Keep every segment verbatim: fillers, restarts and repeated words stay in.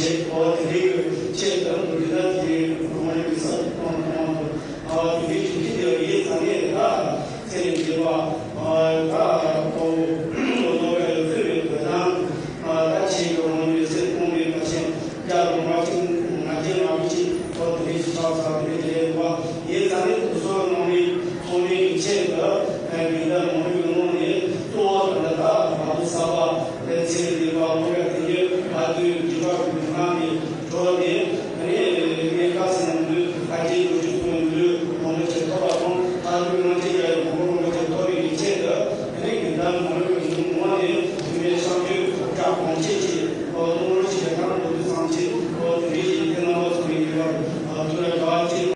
ཆེད་དུ་དེ་རིང་གི་ཆེད་དུ་འདུག་ན་དེ་རིང་ངོ་མ་ཡོད་ས་གཏོང་གཏོང་དུ་ཨ་དེ་རིང་དུས་ཆེན་དེ་ཡིན་ཙང་ནས་ད་ཚེ་རིང་དགེ་བ་ཨ་ད་ཨོ་ལོ་ལོ་ཡ་ཡོད་ཚོད་མེད་པ་དང་ཨ་ད་ཆེད་དུ་ངོ་མ་ཡོད་ཚད་གཏོང་མེད་པ་ཆེད་རྒྱ་རོང་བ་ཅིག་ང་རྒྱལ་མ་བུ་ཅིག་ཨོ་དེ་རིང་ཞིག་ཆགས་ས་དེ་རིང་དེ་རིང་བ་ཡིན་ཙང་ནས་དུ་སོ་ནང་མི་ཚོགས་མི་ཡི་ཆེད་དུ་ཨ་དེ་འདྲ་ངོ་མ་ཡོད་ངོ་ནས་གཙོ་བོ་དང་ད་ད་བ་དུ་ས་བ། ལས་ཚེ་འདི་བ་མོ་ཡ་དེ་ཉིད་ཨ་དུས་རྒྱུ་བ་གི་ནང་ནས་འགྲོ་ནས་ཨ་ནི་གནས་སྐབས་སུ་ནང་དུ་ཨ་ཅེ་ཡོ་ཅུ་ཚོ་ཡོ་ལུ་མོ་མོ་ཆེ་ཐོབ་པ་དང་ཨ་དུས་ང་ཅེ་ཡ་ཡོ་མོ་མོ་ཆེ་ཐོབ་པའི་ཡིད་ཆེད་དུ་ཨ་ནི་དགེ་འདུན་མོ་ཡོ་ཡོ་ངོ་ནས་དུས་མེད་བསམ་རྒྱུ་བཀྲ་གང་ཆེ་ཆེ་ཨོ་ནོར་ཆེ་གང་དུ་དུས་སང་ཆེ་ཨོ་དུས་རེ་ཞིག་དེ་རྣམ་པ་ཚོ་ཡིན་པར་ཨ་དུས་ལ་དགའ་བ་ཆེ།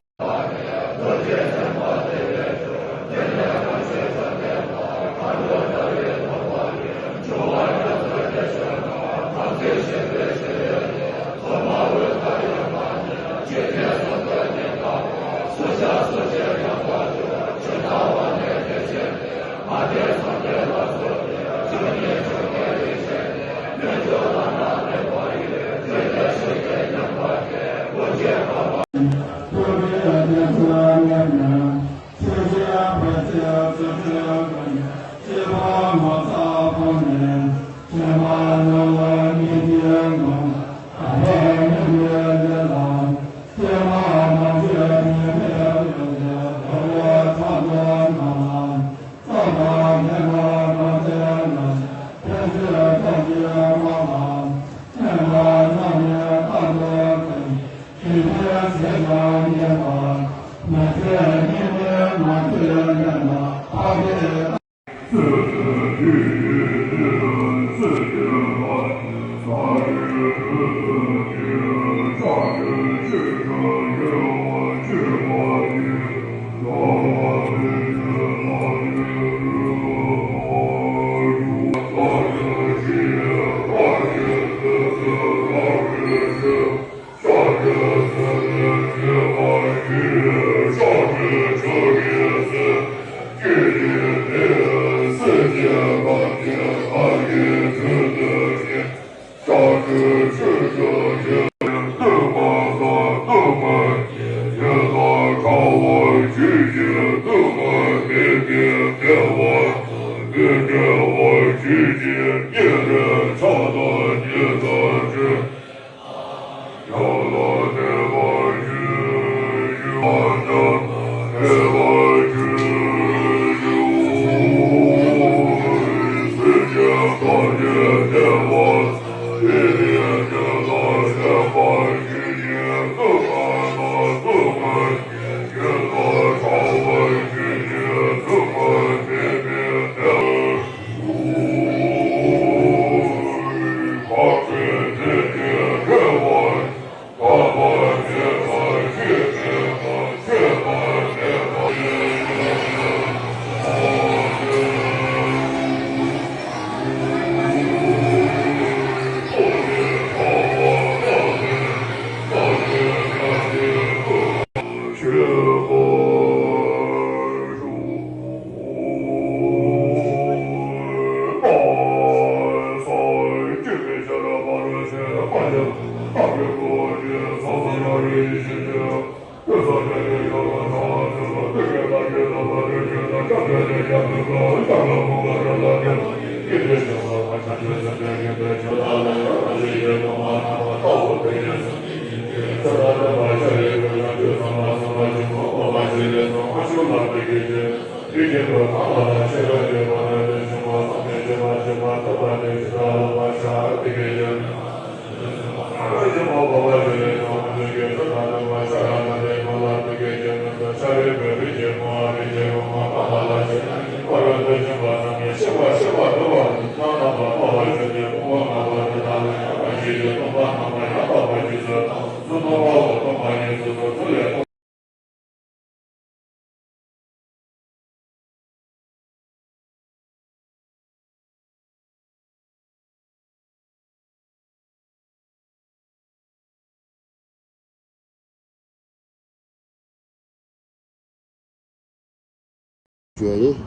ཞུ་ཡ་ཡིན།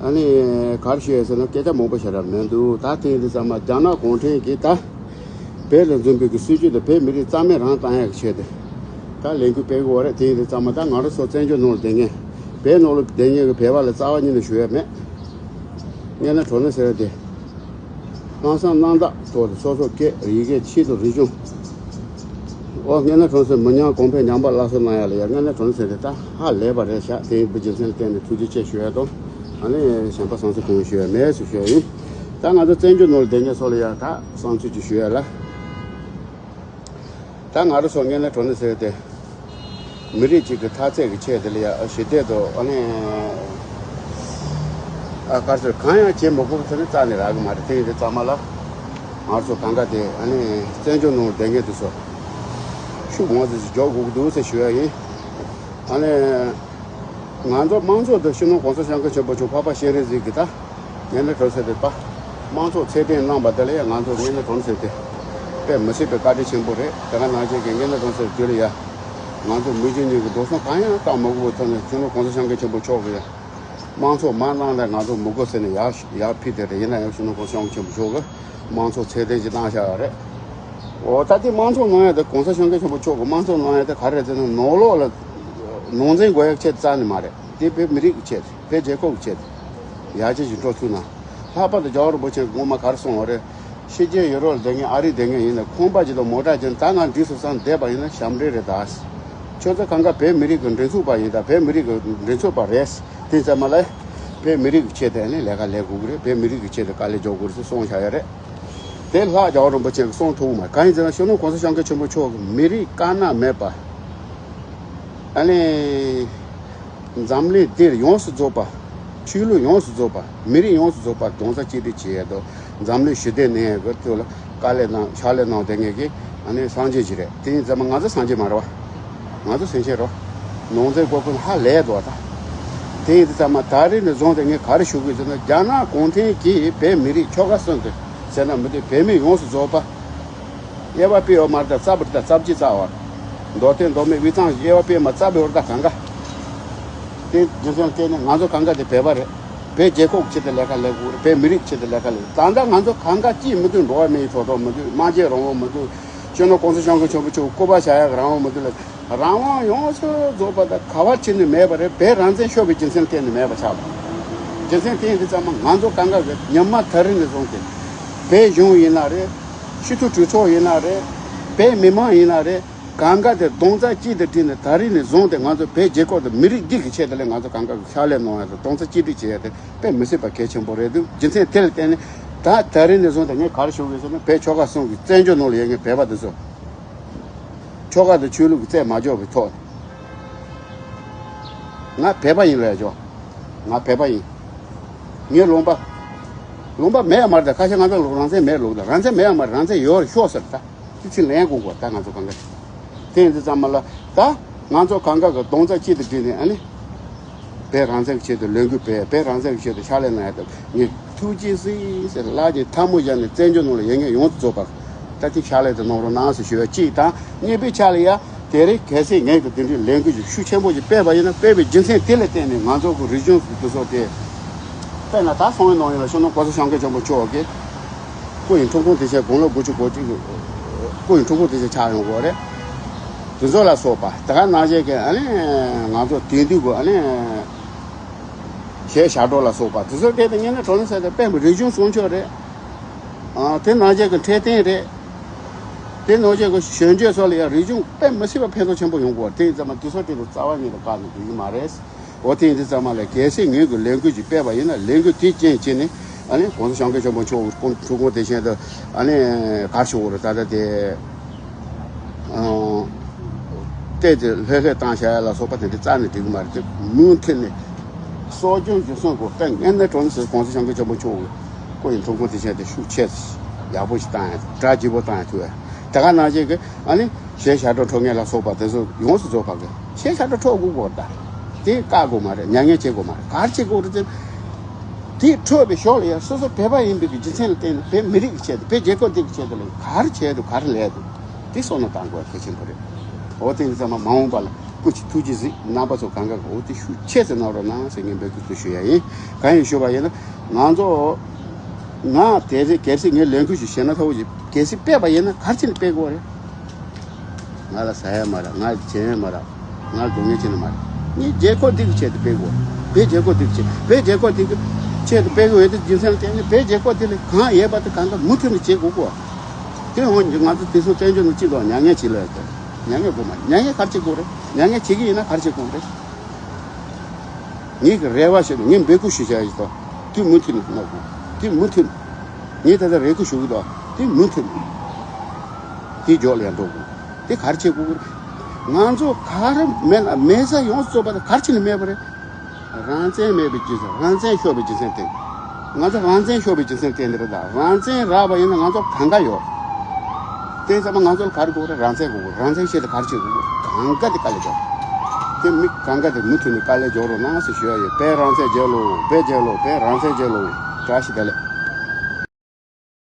ཨ་ནི་ག་རེ་ཞུ་ཡ་ཟེར་ན་སྐད་ཆ་མང་པོ་བཤད་རབས་མི་འདུག་ད་ཐེངས་འདི་ཚང་མ་རྒྱ་ནག་གུང་ཁྲན་གྱིས་ད་ བོད་ལ་འཛོམས་པའི་གི་སྲིད་ཇུས་དེ་བོད་མི་རིགས་རྩ་མེད་རང་བཏང་ཡག་གི་ཆེད་དུ་ད་ལས་འགུལ་སྤེལ་དགོས་པ་རེད། དེ་ཡིན་དུས་ཙམ་མ་ད་ང་རང་ཚོ་བཙན་བྱོལ་ནང་ལ་བསྡད་མཁན་བོད་ནང་ལ་བསྡད་མཁན་གི་བོད་པ་ལ་རྩ་བ་ཉིད་ནས་ཞུ་ཡ་མེད། དངོས་གནས་དྲང་གནས་ཟེར་ཡ་དེ། ལྷག་བསམ་རྣམ་དག་ཐོག་ཏུ་སོ་སོ་སྐད་ཡི་གེ་ཆེད་དུ་རིག་གཞུང་། ཨོ་དངོས་གནས་དྲང་གནས་མི་ཉམས་གོང་འཕེལ་ཉམས་པ་སླར་གསོ་གནང་ཡ་ལ་ཡ་དངོས་གནས་དྲང་གནས་ཟེར་ཏེ་ད་ཧ་ལས་པ་རེད་ཤག་དེ་ཡིན་པའི་རྒྱུ་མཚན་ལ་བརྟེན་ནས་ཐུགས་རྗེ་ཆེ་ཞུ་ཡ་དང་། ཨ་ནི་གཞན་པ་བསམ་ཚུལ་གང་ཡང་ཞུ་ཡ་མེད་ཟེར་ཞུ་ཡ་ཡིན། ད་ང་ཚོ་བཙན་བྱོལ་ནང་ལ་བསྡད་མཁན་ཚོ་ལ་ཡ་ད་བསམ་ཚུལ་ཅིག་ཞུ་ཡ་ལ། ད་ང་རང་ཚོ་དངོས་གནས་དྲང་གནས་ཟེར་ཏེ། མི་རིགས་གཅིག་གི་འཐབ་རྩོད་ཀྱི་ཆེད་དེ་ལ་ཡ་ཞི་བདེ་དང་ཨ་ནི། ཨ་དཀར་ཟས་གང་ཡང་བྱེད་མི་དགོས་པ་དེ་ནི་རྩ་ནས་རག་གི་མ་རེད། དེ་ཡིན་དུས་ཙམ་མ་ལ། ང་ཚོ་གང་ག་དེ་ཨ་ནི་བཙན་བྱོལ་ནང་བསྡད་མཁན་དེ་ཚོ་ཤུགས་མང་ཙམ་ཞིག་རྒྱག་དགོས་ཀྱི་འདུག་ཟེར་ཞུ་ཡ་ཡིན། ཨ་ནི། ང་ཚོ་དམངས་གཙོ་དང་སྤྱི་ནོར་གོང་ས་སྐྱབས་མགོན་ཆེན་པོ་མཆོག་འཕགས་པ་སྤྱན་རས་གཟིགས་ཀྱི་ད་ངན་ན་གྲོལ་ཟེར་དེ་པ། དམངས་གཙོ་ཚད་ལྡན་གནང་པ་དེ་ལ་ཡང་ང་ཚོ་ངན་ན་གྲོལ་ཟེར་དེ་དཔེ་མི་སྲིད་པའི་བཀའ་དྲིན་ཆེན་པོ་རེད། དེ་ག་ནང་བཞིན་གྱི་ངན་ན་གྲོལ་ཟེར་དུས་ལ་ཡ། ང་ཚོ་མི་རྒྱུ་གཉིས་ཀྱི་འགྲོ་སོང་གང་ཡང་བཏང་མ་དགོས་པའི་ཐོག་ནས་སྤྱི་ནོར་གོང་ས་སྐྱབས་མགོན་ཆེན་པོ་མཆོག་གིས་ཡ། དམངས་གཙོ་མ་གནང་ན་ང་ཚོ་མི་དགོས་ཟེར་ནས་ཡར་ཡར་ཕུལ་དེ་རེད། ཡིན་ན་ཡང་སྤྱི་ནོར་གོང་ས་སྐྱབས་མགོན་ཆེན་པོ་མཆོག་གིས་དམངས་གཙོ་ཚད་ལྡན་ཞིག་གནང་བཞག་ཡོད་རེད། འོ་ད་དེ་དམངས་གཙོ་གནང་ཡ་དེ་གོང་ས་སྐྱབས་མགོན་ཆེན་པོ་མཆོག་གིས་དམངས་གཙོ་གནང་ཡ་དེ་ག་རེ་རེད་ཟེར་ན་ནང་ལོགས་ལ་ནང་འཛིང་དགོས་ཡ་ཆེད་རྩ་ནས་མ་རེད། དེ་བོད་མི་རིགས་ཀྱི་ཆེད་བོད་རྒྱལ་ཁབ་ཀྱི་ཆེད་ཡར་རྒྱས་ཀྱི་འགྲོ་ཐུབ་ན། ལྷག་པར་དུ་རྒྱལ་བ་རིན་པོ་ཆེ་གིས་སྔོན་མ་ག་རེ་གསུངས་པ་རེད། ཕྱི་རྒྱལ་ཡུ་རོབ་ལ་བསྡད་མཁན་ཨ་རིར་བསྡད་མཁན་ཡིན་ན་ཁང་པ་ཅིག་དང་མོ་ཊ་ཅིག་ད་ང་འགྲིག་སོང་བསམ་བསྡད་པ་ཡིན་ན་ཞབས་འདྲེན་རེད་ད། ཁྱོད་ཚོ་གང་ག་བོད་མི་རིགས་ཀྱི་མགྲིན་ཚབ་པ་ཡིན་ད། བོད་མི་རིགས་ཀྱི་མགྲིན་ཚབ་པ་རེད། དེ་ཙམ་མ་ལ་བོད་མི་རིགས་ཀྱི་ཆེད་དུ་ཨ་ནི་ལས་ཀ་ལས་དགོས་ཀྱི་རེད། བོད་མི་རིགས་ཀྱི་ཆེད་དུ་དཀའ་ལས་རྒྱག་དགོས་རེད་ཟེར་གསུངས་བཞག་ཡ་རེད། དེ་ལྷག་རྒྱལ་བ་རིན་པོ་ཆེ་གིས་གསུངས་ཐུབ་མ་གང་ཡིན་ཟེར་ན་སྤྱི་ནོར་གོང་ས་སྐྱབས་མགོན་ཆེན་པོ་མཆོག་གིས་མི་རིགས་དཀར་ནག་མེད་པ། ཨ་ནི། འཛམ་གླིང་འདིར་ཡོངས་སུ་རྫོགས་པ། ཆོས་ལུགས་ཡོངས་སུ་རྫོགས་པ། མི་རིགས་ཡོངས་སུ་རྫོགས་པ་རྡོག་རྩ་གཅིག་སྒྲིལ་བྱེད་ཡས་དང་འཛམ་གླིང་ཞི་བདེ་གནས་ཡས་ཀྱི་ཐོག་ལ་དཀའ་ལས་གནང་ཕྱག་ལས་གནང་བསྡད་མཁན་གྱི་ཨ་ནི་སངས་རྒྱས་ཅིག་རེད། དེ་ཡིན་ཙང་མ་ང་ཚོ་སངས་རྒྱས་མ་རེད་བ། ང་ཚོ་སེམས་ཅན་རེད་བ། ནང་འཛིང་དགོས་མཁོ་ཧ་ལས་འདུག་བ་ད། དེ་ཡིན་ཙང་མ་ད་རེས་ནས་བཟུང་སྟེ་ངས་ག་རེ་ཞུ་དགོས་ཟེར་ན་རྒྱ་ནག་གུང་ཁྲན་གྱིས་བོད་མི་རིགས་ཆོལ་ཁ་གསུམ་དུ་ཟེར་ན་མི་འདུག་བོད་མི་ཡོངས་སུ་རྫོགས་པ། དབྱེ་བ་སྤེལ་བ་མ་རེད་ད། རྩ་བ་རེད་ད། རྩ་བརྒྱུད་རྩ་བ་རེད། མདོ་སྟོད་མདོ་སྨད་དབུས་གཙང་དབྱེ་བ་སྤེལ་མ་རྩ་བའི་བར་ད་གང་ག་དེ་རྒྱུ་མཚན་བལྟས་ནས་ང་ཚོ་གང་ག་དེ་བོད་པ་རེད། བོད་རྒྱལ་ཁབ་ཆེད་དུ་ལས་ཀ་ལས་དགོས་རེད། བོད་མི་རིགས་ཆེད་དུ་ལས་ཀ་ལས། ད་ལྟ་ང་ཚོ་གང་ག་ཅིས་མི་འདུག་འགྲོ་བ་མིའི་ཐོབ་ཐང་མི་འདུག་སྨྲ་བརྗོད་རང་དབང་མི་འདུག་སྤྱི་ནོར་གོང་ས་སྐྱབས་མགོན་ཆེན་པོ་མཆོག་སྐུ་པར་བཞག་ཡག་རང་དབང་མི་འདུག་ལ། རང་དབང་ཡོངས་སུ་རྫོགས་པ་དང་ག་བ་ཕྱིན་ནས་མེད་པ་རེད། བོད་རང་བཙན་ཤོར་བའི་རྒྱུ་མཚན་བརྟེན་ནས་མེད་པ་ཆགས་པ། རྒྱུ་མཚན་དེ་ཡིན་དུས་ཙམ་མ་ང་ཚོ་གང་ག་གི་ཉི་མ་ད་རིང་ནས་བཟུང་སྟེ། བོད་གཞུང་ཡིན་ན་རེད། སྤྱི་འཐུས་གྲོས་ཚོགས་ཡིན་ན་རེད། བོད་མི་མང་ཡིན་ན་རེད། གང་ག་དེ་རྡོག་རྩ་གཅིག་ཏུ་བསྒྲིལ་ནས་ད་རིང་ནས་བཟུང་སྟེ་ང་ཚོ་བོད་རྒྱལ་ཁབ་དང་མི་རིགས་འདི་གི་ཆེད་དུ་ལས་ང་ཚོ་གང་ག་གི་ཕྱག་ལས་གནང་ཡ་དང་རྡོག་རྩ་གཅིག་སྒྲིལ་བྱེད་ཡ་དེ་དཔེ་མི་སྲིད་པ་གལ་ཆེན་པོ་རེད་འདུག་རྒྱུ་མཚན་དེ་ལ་བརྟེན་ནས་ད་ད་རིང་ནས་བཟུང་སྟེ་ངས་ག་རེ་ཞུ་དགོས་ཟེར་ན་བོད་ཆོལ་ཁ་གསུམ་གྱི་བཙན་བྱོལ་ནང་ལ་ཡོད་མཁན་བོད་པ་འདི་ཚོ། ཆོལ་ཁ་དང་ཆོས་ལུགས་ཀྱི་རྩོད་མ་འཇོག་པའི་ཐོག་ནས། ང་བོད་པ་ཡིན་ལབ་ཡ་ཆོག་ང་བོད་པ་ཡིན། ངའི་ལུང་པ། ལུང་པ་མེད་ཡ་མ་རེད་ད། ཁ་ཤས་ང་ཚོ་ལུགས་རང་བཙན་མེད་ལུགས་ད། རང་བཙན་མེད་ཡ་མ་རེད། རང་བཙན་ཡོད་རེད་ཤོག་ཟེར་ད། དེ་ཚིག་ལན་དགོས་གོ་ད་ང་ཚོ་གང་ག་དེ་ཡིན་དུས་ཙམ་མ་ལ་ད་ང་ཚོ་གང་ག་གི་རྡོག་རྩ་གཅིག་ཏུ་བསྒྲིལ་ནས་ཨ་ནི། བོད་རང་བཙན་གྱི་ཆེད་དུ་ལས་འགུལ་སྤེལ། བོད་རང་བཙན་གྱི་ཆེད་དུ་ཕྱག་ལས་གནང་ཡ་དང་ངས་ཐུགས་རྗེ་གཟིགས་ཟེར་ལག་གཉིས་ཐལ་མོ་སྦྱར་ནས་བཙན་བྱོལ་ནང་ལ་ཡོད་མཁན་ཡོངས་སུ་རྫོགས་པ་ད་ཐེངས་ཕྱག་ལས་དེ་གནང་རོགས་གནང་ཟེར་ཞུ་བ་གཅིག་དང་། གཉིས་པའི་ཆ་ལ་ཡ་དེ་རིང་གལ་སྲིད་ངས་ཀྱི་དེ་འདྲའི་ལས་འགུལ་ཞིག་ཤུགས་ཆེན་པོ་ཞིག་སྤེལ་བ་ཡིན་ན་སྤེལ་བའི་རྒྱུ་མཚན་དེ་ལ་བརྟེན་ནས་ང་ཚོ་གི་རིག་གཞུང་དེ་ཚོ་དེ་དཔེར་ན་ད་སང་ཉིན་གནངས་ཉིན་ལ་སྤྱི་ནོར་གོང་ས་སྐྱབས་མགོན་ཆེན་པོ་མཆོག་གིས་སྐུ་ཡི་འཁྲུངས་སྐར་དེ་ཆེད་དགུང་ལོ་དགུ་བཅུ་གོ་གཅིག་གི་སྐུ་ཡི་འཁྲུངས་སྐར་དེ་ཆེད་ཆགས་ཡོང་གི་རེད། དེ་ཚོ་ལ་སོགས་པ་དེ་ག་ནང་བཞིན་གྱི་ཨ་ནི་ང་ཚོ་དེང་དུས་ཀྱི་ཨ་ནི་གཞས་ཞབས་བྲོ་ལ་སོགས་པ་དེ་ཚོ་སྐད་དེ་ངས་ནི་གྲོང་ནས་ཟེར་ཏེ་དཔེ་མི་རིག་གཞུང་སྲུང་སྐྱོབ་རེད། ཨ་དེ་ནང་བཞིན་གྱི་འཕྲོད་བསྟེན་རེད། དེ་ནང་བཞིན་གྱི་གཞོན་སྐྱེས་ཚོ་ལ་ཡང་རིག་གཞུང་དཔེ་མི་སྲིད་པ་ཕན་ཐོགས་ཆེན་པོ་ཡོང་གི་རེད། དེ་ཡིན་ཙང་མ་དེ་ཚོ་སྐད་དེ་རྩ་བ་ཉིད་ནས་བཀག་ནས་འགྲོ་གི་མ་རེད། འོ་དེ་ཡིན་དུས་ཙམ་མ་ལ་གལ་སྲིད་ངོས་ཀྱི་ལས་འགུལ་ཅིག་སྤེལ་བ་ཡིན་ན་ལས་འགུལ་དེའི་རྐྱེན་བྱས་ནས་ཨ་ནི་གོང་ས་སྐྱབས་མགོན་ཆེན་པོ་མཆོག་གི་སྐུ་འཁྲུངས་སྐར་དེ་བཞིན་དུ་ཨ་ནི་གར་ཞུ་བར་ད་ལྟ་དེ་ཨང་བལྟས་ཏེ་ལྷོད་ལྷོད་བཏང་བྱ་ཡ་ལ་སོགས་པ་དེ་འདྲ་རྩ་ནས་འགྲིག་གི་མ་རེད། དེ་མུ་མཐུད་ནས་གསོ་སྐྱོང་རྒྱུན་སྲུང་དགོས། དཔེ་ངན་ནས་གྲོང་ནས་གོང་ས་སྐྱབས་མགོན་ཆེན་པོ་མཆོག་གི་སྐུ་ཡི་འཁྲུངས་སྐར་དེ་བཞིན་དུ་ཤུགས་ཆེ་ཡག་པོ་ཞིག་བཏང་ཡ་གྲ་རྒྱས་པོ་བཏང་ཡ་ཐུབ་ཡ་དེ་ག་ནང་བཞིན་གི་ཨ་ནི། གཞས་ཞབས་བྲོ་འཁྲབ་མཁན་ལ་སོགས་པ་དེ་ཚོ་ཡོངས་སུ་རྫོགས་པ་གི་གཞས་ཞབས་བྲོ་འཁྲབ་དགོས་གོ་ད། དེ་བཀག་དགོས་མ་རེད། མྱ་ངན་བྱེད་དགོས་མ་རེད། ག་རེ་བྱེད་དགོས་རེད་ཟེར། དེ་འཁྲབ་པའི་ཞོར་ལ་ཡང་སོ་སོ་བོད་པ་ཡིན་པའི་གི་རྒྱུ་མཚན་ལ་བརྟེན་ནས་བོད་མི་རིགས་ཀྱི་ཆེད་དུ་བོད་རྒྱལ་ཁབ་འདི་གི་ཆེད་དུ་ལ་ག་རེ་བྱས་འདུག་ག་རེ་ལས་འདུག་དེ་བསམ་བློ་བཏང་དགོས་གལ་ཆེན་པོ་རེད། འོ་དེ་ཡིན་ཙང་མ་མ་འོངས་པ་ལ་སྐུ་མཁྱེན་ཐུགས་རྗེ་གཟིགས། རྣམ་པ་ཚོ་གང་ག་གི་འོ་དེ་ཤུགས་ཆེ་ཙམ་གནང་རོགས་གནང་ཟེར་ངས་འབོད་སྐུལ་དུ་ཞུ་ཡ་ཡིན། གང་ཡིན་ཞུ་བ་ཡིན་ན་ང་ཚོ། ང་དེ་རེད། གལ་སྲིད་ངས་ལས་འགུལ་ཞིག་བྱས་ན་ཐོག་ཅིག་གལ་སྲིད་སྤེལ་བ་ཡིན་ན་ག་རེ་བྱས་ནས་སྤེལ་དགོས་རེད། ང་ལ་ཟ་ཡ་མ་རག་ང་ལ་བྱེད་ཡ་མ་རག་ང་ལ་སྡུག་བསྔལ་བྱེད་ནི་མ་རེད། ངས་རྒྱལ་ཁབ་འདི་གི་ཆེད་དུ་སྤེལ་དགོས། བོད་རྒྱལ་ཁབ་འདི་གི་ཆེད། བོད་རྒྱལ་ཁབ་འདི་གི་ཆེད་དུ་སྤེལ་དགོས་ཡོད་དུས་རྒྱུ་མཚན་ལ་བརྟེན་ནས་བོད་རྒྱལ་ཁབ་འདི་ལ་གང་ཡོད་པ་དེ་གང་ག་མུ་མཐུད་ནས་བྱེད་དགོས་གོ། དེ་འོན་ཀྱང་ང་ཚོ་དེ་ཚོ་བཙན་བྱོལ་ནང་སྤྱི་ཚོགས་མྱ་ངན་བྱེད་ལ་ཡོད་དོ། མྱ་ངན་དགོས་མ་མྱ་ངན་ག་རེ་བྱེད་དགོས་རེད། མྱ་ངན་བྱེད་ཀྱི་ཡིན་ན་ག་རེ་བྱེད་དགོས་རེད། ངེད་ཀྱི་རེ་བ་ཞིག་ནི་ངས་འབོད་སྐུལ་ཞུ་བྱ་ཡིན་ཙང་དེ་མུ་མཐུད་ནས་གནང་དགོས། དེ་མུ་མཐུད་ནས་ངས་ད་ལྟ་རེ་སྐུལ་ཞུ་གི་འདུག་དེ་མུ་མཐུད་ནས་དེ་མགྱོགས་ལ་ཡར་འགྲོ་དགོས། དེ་ག་རེ་བྱེད་དགོས་ཀྱི་རེད། ང་ཚོ་ག་རེ་མེད་ན་མེད་ས་ཡོངས་སུ་རྫོགས་པ་དེ་ག་རེ་བྱས་ནས་མེད་པ་རེད། རང་བཙན་མེད་པའི་རྒྱུ་མཚན། རང་བཙན་ཤོར་བའི་རྒྱུ་མཚན་དེ། ང་ཚོ་རང་བཙན་ཤོར་བའི་རྒྱུ་མཚན་དེ་འདི་རེད་ད། རང་བཙན་རག་པ་ཡིན་ན་ང་ཚོ་གང་ག་ཡོད། དེ་ཚང་མ་ང་ཚོ་ལ་ག་རེ་དགོས་རེད། རང་བཙན་དགོས་རེད། རང་བཙན་ཆེད་དུ་ག་རེ་བྱེད་དགོས་རེད། གང་ག་དེ་དཀའ་ལས་རྒྱག་དེ་མི་གང་ག་དེ་མུ་མཐུད་ནས་དཀའ་ལས་རྒྱག་རོགས་གནང་ཟེར་ཞུ་ཡ་ཡོད། བོད་རང་བཙན་རྒྱལ་ལོ། བོད་རྒྱལ་ལོ། བོད་རང་བཙན་རྒྱལ་ལོ། བཀྲ་ཤིས་བདེ་ལེགས།